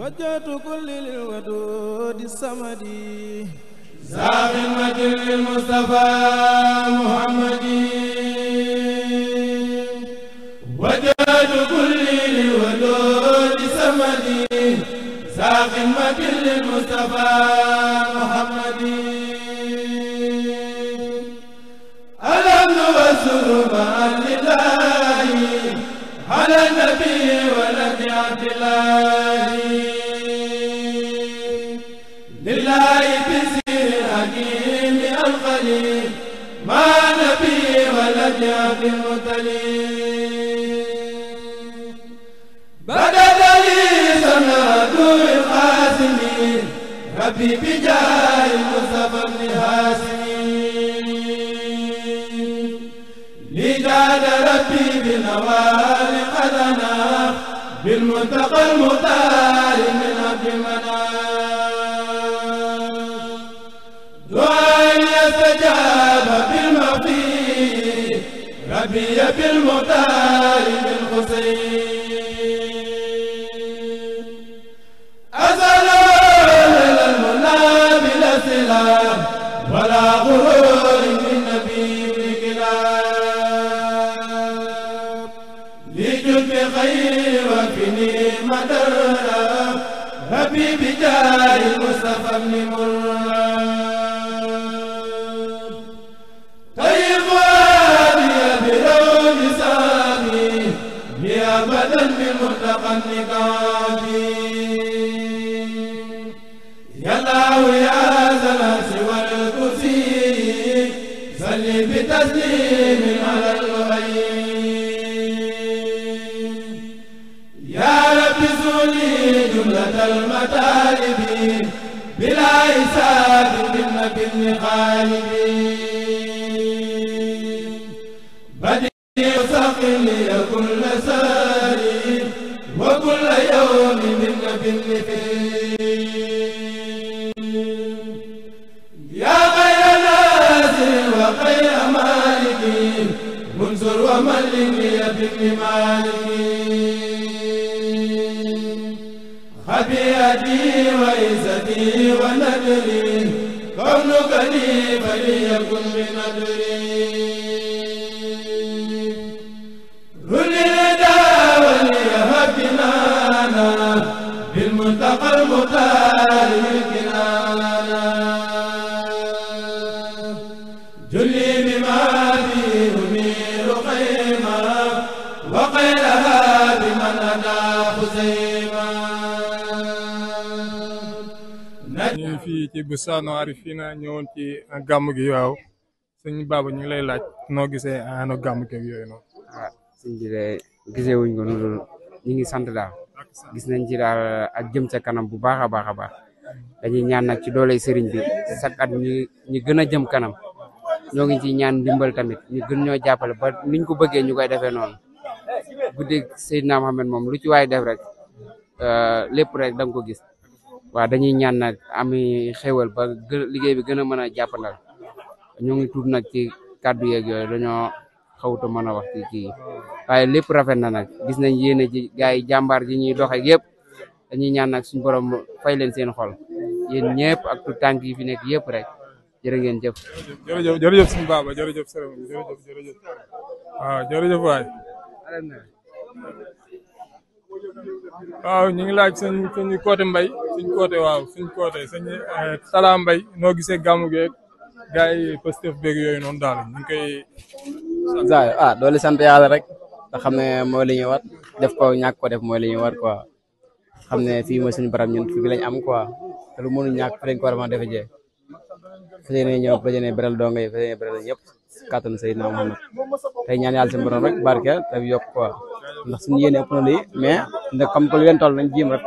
وجهت كل للودود الصمدي ذا خدمة للمصطفى محمد وجهت كل للودود الصمد ذا خدمة للمصطفى محمد الحمد والشكر معا لله على النبي ولد عبد الله لله بسير الحكيم الخليل مع نبي ولد عبد المطلب بدل لي سنة القاسمين ربي بجاه المصطفى بن هاشم لجاد ربي بنوال قدنا بالمنتقى المختار من عبد المنام دعاء يستجاب بالمغفي ربي بالمختار بالحسين أزل للمنى بلا سلام ولا غرور من نبي بكلام لجد بخير وفني مدر ربي بجاه المصطفى بن مراد طيب وادي برون سامي يا بدن بمطلق النقاب يا الله يا زلال والكرسي صلي بتسليم على الغيب يا رب زولي جملة المطالب بلا حساب بالنبي الغالب بديع سقم لي كل ساري وكل يوم بالنبي يا خير ناصر وخير مالك منصر وملك يا بن مالك خبيئتي وعزتي وندري كونك لي فليكن بندري رل الردى وليهب جنانا بالمنتقى المختار بالكنانا جلي بما فيه أمير خيمة وقيلها بمن أدى خزيمة ñu fii ci Bustaanu Arifina ñëwoon ci gàmmu gi waaw sëñ Baba ñu ngi lay laaj noo gisee ano gàmmu gi yooyu noonu. sëñ bi de gisee wuñ ko noonu ñu ngi sant daal gis nañ ci daal ak jëm ca kanam bu baax a baax a baax dañuy ñaan nag ci dooley sëriñ bi chaque at ñu gën a jëm kanam ñoo ngi ci ñaan ndimbal tamit ñu gën ñoo jàppale ba niñ ko bëggee ñu koy defee noonu guddeeg Seydina Mohamed moom lu ci waay def rek lépp rek da nga ko gis waaw dañuy ñaan nag ami xéwal ba liggéey bi gën a mën a jàppandal ñoo ngi tuub nag ci kàddu yeeg yooyu dañoo xawuta mën a wax ci kii waaye lépp rafet na nag gis nañ yéene ji gars yi jàmbaar ji ñuy doxe yëpp dañuy ñaan nag suñu borom fay leen seen xol yéen ñëpp ak tu tànk yi fi nekk yëpp rek jërë ngeen jëf. jërëjëf suñu Baba jërëjëf sëriñ jërëjëf waaw jërëjëf waay. waaw ñu ngi laaj suñu côté mbay suñu côté waaw suñu côté suñu Talla Mbaye noo gisee gàmmu geeg gars yi Pastef beeg yooyu noonu daal ñu ngi koy. doole sant yàlla rek te xam ne mooy li ñuy war def ko ñàkk ko def mooy li ñuy war quoi xam ne fii mooy suñu barab ñun fi lañ am quoi te lu mënu ñàkk fi lañ ko war a mën a defee jee fas yéene ñëw fas yéene beral donga yi fas yéene beral ñëpp kàttanu Seydina Muhammad tey ñaan yàlla seen borom rek barke te yokk quoi ndax suñu yéene ëpp na lii mais ndax comme que lu leen toll nañ jiim rek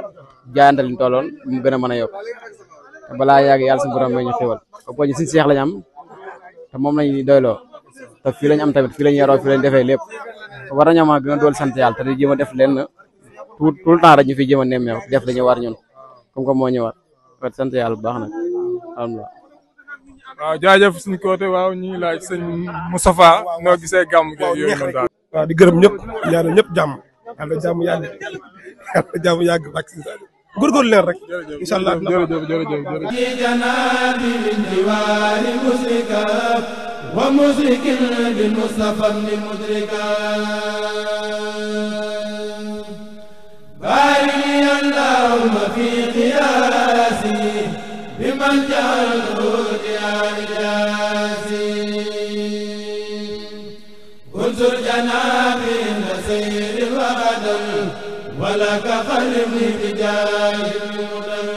jaayante liñ tolloon mu gën a mën a yokk te balaa yàgg yàlla seen borom may ñu xéwal ko ñu suñu seex lañ am te moom lañ doyloo te fii lañ am tamit fii lañ yaroo fii lañ defee lépp war nañoo ma gën a dool sant yàlla te di jéem a def leen tout le temps rek ñu fi jéem a nemmeew def dañu war ñun comme que moo ñu war sant yàlla bu baax nag alhamdulilah. waaw jaajëf suñu côté waaw ñu ngi laaj sëñ Moustapha noo gisee gàmm gi yooyu noonu daal. waaw di gërëm ñëpp ñaanal ñëpp jàmm yàlla jàmm yàgg yàlla jàmm yàgg bak si góorgóorlu leen rek incha allah jërëjëf wa musrikin bil mustafa min mudrika barini allahumma fi qiyasi biman ja'alhu ya ijasi unsur janabi nasir wa adal ولك قلبي بجاه المدن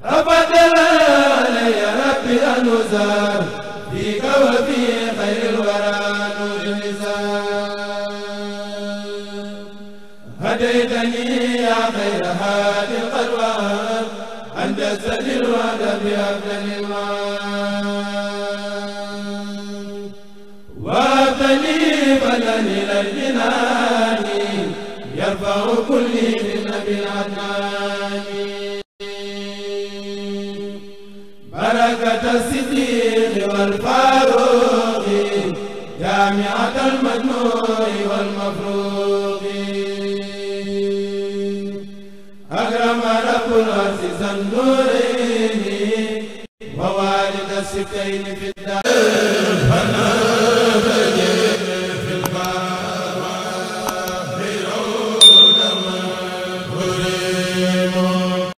أبدل علي ربي أنزار فيك وفي خير الورى نور النساء هديتني يا خير هادي القدوات أنت السدي الوعد بأفضل المال وابتلي فلني للجنان يرفع كل للنبي العدنان بركة الصديق والفاروق جامعة المجموع والمفروق أكرم رب العرش ذا النورين ووالد السبتين في الدار